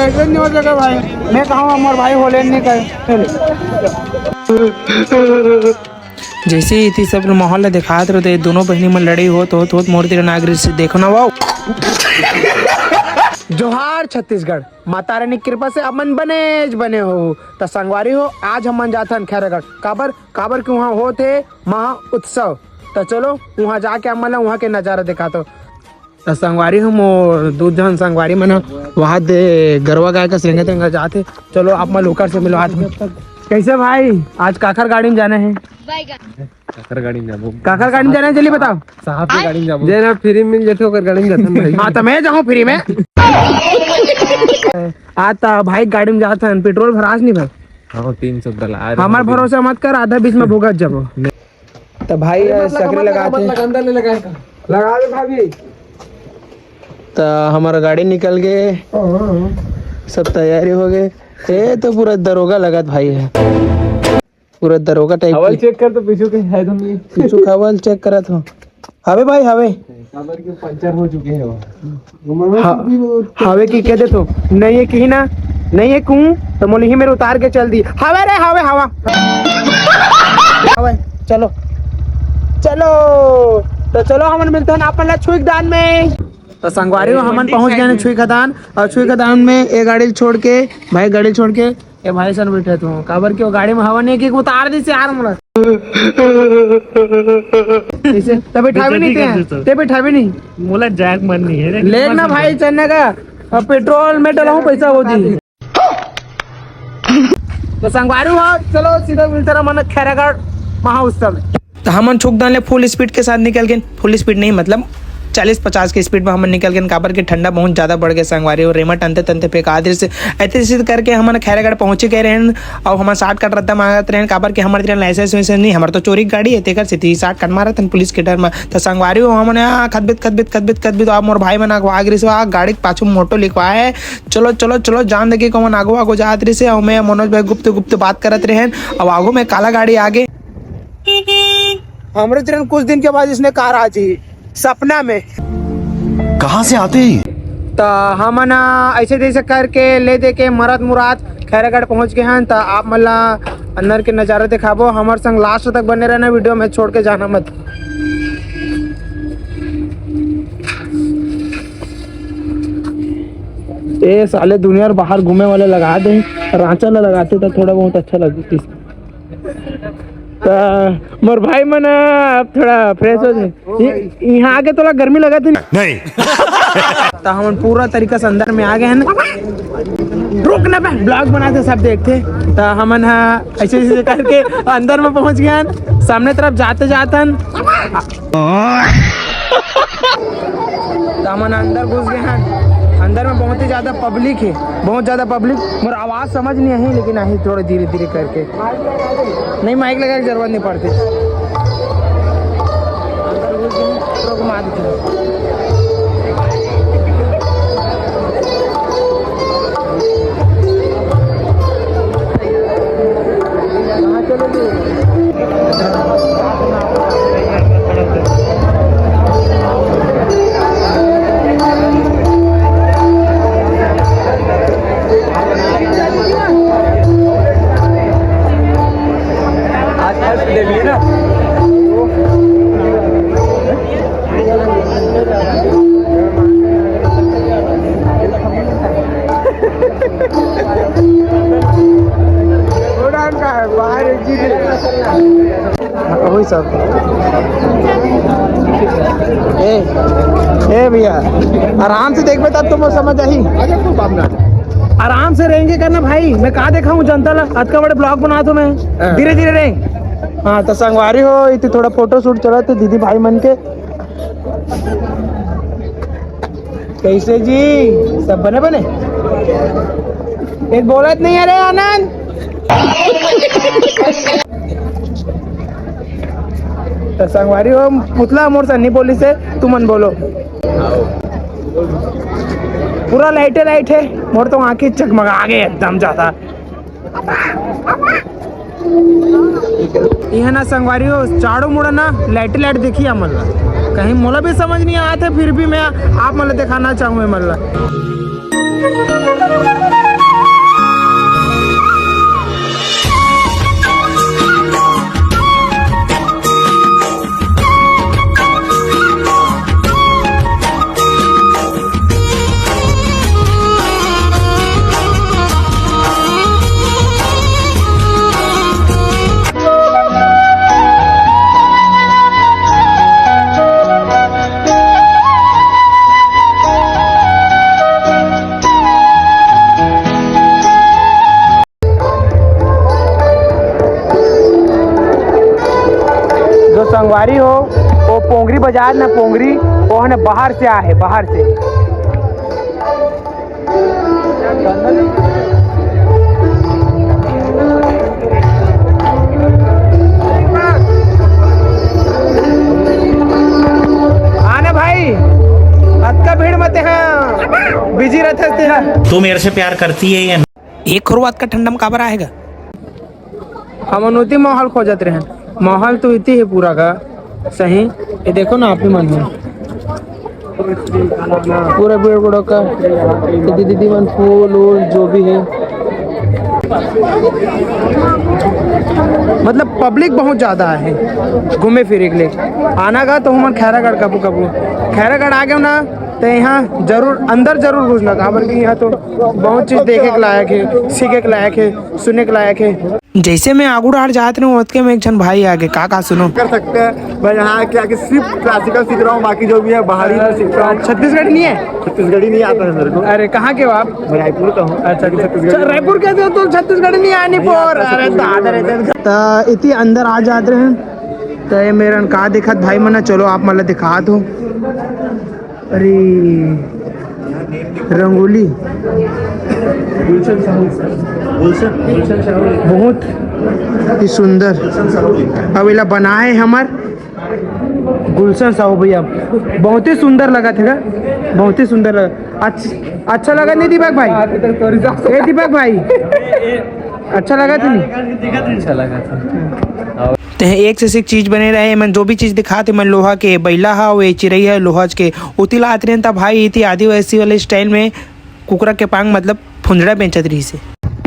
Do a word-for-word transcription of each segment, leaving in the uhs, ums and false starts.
ऐसे नहीं हो सका भाई, मैं कहा हूँ, हमारे भाई होले नहीं कहे। जैसे ही इति सब माहौल ला देखात रहो, तो ये दोनों बहिनी मन लड़ाई होत होत होत मोर तीर नागरिक से देखो ना, वाओ। जोहार छत्तीसगढ़, माता रानी कृपा से अपन बने बने हो। त संगवारी हो, आज हमन जाथन खैरागढ़। काबर? काबर कि वहाँ होत हे महा उत्सव। त चलो वहाँ जाके हमन ला वहाँ के नजारा दिखातो। त संगवारी हो, मोर दू झन संगवारी मन ह वहाँ दे गरवा गाय का सेंगे तेंगा जात हे। चलो आप मन ओकर से मिलवात हो। कैसे भाई, आज काखर गाड़ी में जाना है? बैगन। काखर गाड़ी में जाबो। काखर गाड़ी में जाना है, जल्दी बताओ। साहब के गाड़ी में जाबो। जेला फ्री मिल जाथे ओकर गाड़ी में जाथन भाई। हाँ, त मैं जाहूँ फ्री में। आ त भाई गाड़ी में जाथन, पेट्रोल भरास नहीं भाई। हाँ, तीन सौ डला हमार भरोसा मत कर, आधा बीच में भुगत जाबो। त भाई, अरे, मत लगा, सकरी मत लगा, लगात मत हे। लगा, अंदर ले लगा। लगा दे भाभी। त हमारा गाड़ी निकल गे। हाँ, हाँ, हाँ। सब तैयारी हो गे। ये तो पूरा दरोगा लगत भाई है, पूरा दरोगा टाइप हवल की। चेक कर तो पीछू के है तो नहीं। पीछू का हवल चेक करत हो। हवे भाई, हवे। काबर के पंचर हो चुके हैं वो। हाँ, हवे की कह दे तो। नहीं है की ना, नहीं है कूं, तो मोली ही मेरे उतार के चल दी। हवे रे, हवे, हवा। हवे, चलो। चलो। तो चलो, हमन मिलते हैं अपन ला छुई खदान में। तो संगवारी हो, हमन पहुंच गए हैं छुई खदान, और छुई खदान में ये गाड़ी छोड़ के, भाई गाड़ी छोड़ के, ए भाई सन बैठे तू, काबर के वो गाड़ी में हवा नहीं है कि उतार दी से यार मोला। इसे तबे ठावे नहीं ते, तबे ठावे नहीं। मोला जायक मन नहीं है रे। लेक ना भाई, चन्ना का अब पेट्रोल में डलाऊं, पैसा हो दी। तो संगवारी हो, चलो सीधा मिलते रहा मन खैरागढ़ महा उत्सव में। तो हमन छुई खदान ले फुल स्पीड के साथ निकल गए, फुल स्पीड नहीं, मतलब चालीस पचास के स्पीड में हमन निकल गए। काबर के ठंडा बहुत ज्यादा बढ़ गया संगवारी, और रेमा टनते टनते फेंका दे से। ऐसे ऐसे करके हमन खैरागढ़ पहुंचे गए रहन, और हमन शॉर्टकट रद्दा मारत रहन, काबर के हमर तेरा लाइसेंस वाइसेंस नहीं, हमर तो चोरी गाड़ी है, तेकर सेती शॉर्टकट मारत हन पुलिस के डर में। तो संगवारी हो, हमन यहाँ खदबित खदबित खदबित खदबित, और मोर भाई मन अगवा गिरिस, गाड़ी के पाछू मोटो लिखवा है। चलो चलो चलो, जान दे के कौन आगो आगो जात रहिस हे, और मैं मनोज भाई गुप्त गुप्त बात करत रहन। अब आगो में काला गाड़ी आगे। हमरे चरण कुछ दिन के बाद इसने कार आ जी सपना में। कहाँ से आते हैं? तो हमन, आ, ऐसे तैसे करके ले दे के मरत मुरात खैरागढ़ पहुंच गए हैं। तो आप मन ला अंदर के नजारा दिखाबो, हमर संग लास्ट तक बने रहना वीडियो में, छोड़ के जाना मत। ए साले, दुनिया बाहर घूमे वाले लगा दे, रांचा ला लगाते तो थोड़ा बहुत अच्छा लगती। त मोर भाई मन अब थोड़ा फ्रेश हो जाए। इ-, यहाँ आके तोला गर्मी लगत हे? नहीं। त हमन पूरा तरीका से अंदर में आ गए हैं। रुक ना बे, ब्लॉग बनाते सब देखते। त हमन हा ऐसे ऐसे करके अंदर में पहुंच गए हैं। सामने तरफ जाते जाते हैं। त हमन अंदर घुस गए हैं। अंदर में बहुत ही ज्यादा पब्लिक है, बहुत ज्यादा पब्लिक। मोर आवाज समझ नहीं आई, लेकिन आई थोड़ा धीरे धीरे करके। नहीं, माइक लगाए के जरूरत नहीं पड़ती। अंदर घुस गए हैं, रुक, मार देते हैं। गोडाउन का है, बाहर एक चीज है। वही सब। ए, ए भैया, आराम से देखबे तब तुमको समझ आही। आराम से रहेंगे करना भाई, मैं कहा देखा हूँ जनता ला, अतका बड़े ब्लॉग बना तो मैं। हाँ। धीरे धीरे रहे। हाँ, तो संगवारी हो, इतनी थोड़ा फोटो शूट चला तो दीदी भाई मन के। कैसे जी, सब बने बने? एक बोलत नहीं है रे आनंद। तो संगवारी हो, पुतला मोर से नहीं बोली से, तुमन बोलो। पूरा लाइटे लाइट है, मोर तो आंखें चकमगा गए एकदम ज्यादा। यह ना संगवारी हो, चारों मुड़ा ना लाइटे लाइट देखी हमन ला। कहीं मोला भी समझ नहीं आते, फिर भी मैं आप मन ला दिखाना चाहूँ मन ला। संगवारी हो, वो पोंगरी बाजार ना, पोंगरी, वो है ना, बाहर से आए है, बाहर से। आना भाई, अतका भीड़ म तेहा बिजी रहथस तेहा। तू मेरे से प्यार करती है या नहीं? एक खुरवात का ठंडा में काबर आएगा? हमन ओती माहौल खोजत रहेन। माहौल तो इति हे पूरा का सही। ये देखो ना, आप ही मन हो। पूरा भीड़ भड़क्का। ये दीदी, दीदी मन फूल वूल जो भी है। मतलब पब्लिक बहुत ज्यादा है घूमे फिरे के लिए। आना गा तो हमन खैरागढ़ कभू कभू। खैरागढ़ आ गए ना तो यहाँ जरूर, अंदर जरूर घुसना, काबर कि यहाँ तो बहुत चीज देखे के लायक है, सीखे के लायक है, सुने के लायक है। जैसे मैं आगू डार जात रहूं, ओतके में एक झन भाई आगे, का, का सुनो? कर सकते हैं। मैं यहाँ आके, आके सिर्फ क्लासिकल सीख रहा हूँ, बाकी जो भी है बाहरी में सीख रहा हूँ। छत्तीसगढ़ नहीं है? छत्तीसगढ़ी नहीं आता है मेरे को। अरे, कहाँ के हो आप? मैं रायपुर का हूँ। अच्छा, अच्छा। छत्तीसगढ़ी अच्छा, रायपुर के हो तो छत्तीसगढ़ी नहीं आनी नहीं पोर। आता, अरे, छत्तीसगढ़ी दादा रे, नहीं। दादा। त इति अंदर आ जात रहे हैं। त ये मेरन का दिखत भाई मन, चलो आप मन ला दिखा दो। अरे, रंगोली। गुलशन साहू। गुलशन, गुलशन साहू। बहुत ही सुंदर। गुलशन साहू। अब एला बनाए हमर गुलशन साहू भैया। बहुत ही सुंदर लगा थे, बहुत ही सुंदर लगा। अच्छ-, अच्छा लगा नहीं दीपक भाई? ए दीपक भाई, अच्छा लगा थे नहीं? अच्छा लगा था। ते एक से एक चीज बने रहे, एमन जो भी चीज दिखात हे, एमन लोहा के बइला हा, वो चिरई हा, लोहा के उती लात रहे, त भाई इति आदिवासी वाले स्टाइल में कुकरा के पांग, मतलब फुंजड़ा बेचत रहिस हे।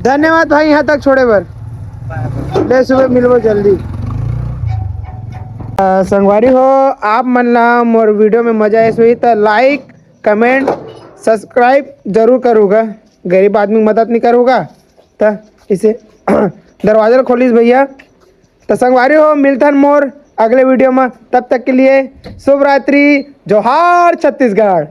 धन्यवाद भाई, यहाँ तक छोड़े बर। ले सुबह मिलबो जल्दी। अ, संगवारी हो, आप मन ला मोर वीडियो में मजा आइस होही त लाइक, कमेंट, सब्सक्राइब जरूर करूगा। गरीब आदमी की मदद नहीं करूगा त इसे दरवाजा खोलिस भैया। त संगवारी हो, मिलथन मोर अगले वीडियो में। तब तक के लिए शुभ रात्रि, जोहार छत्तीसगढ़।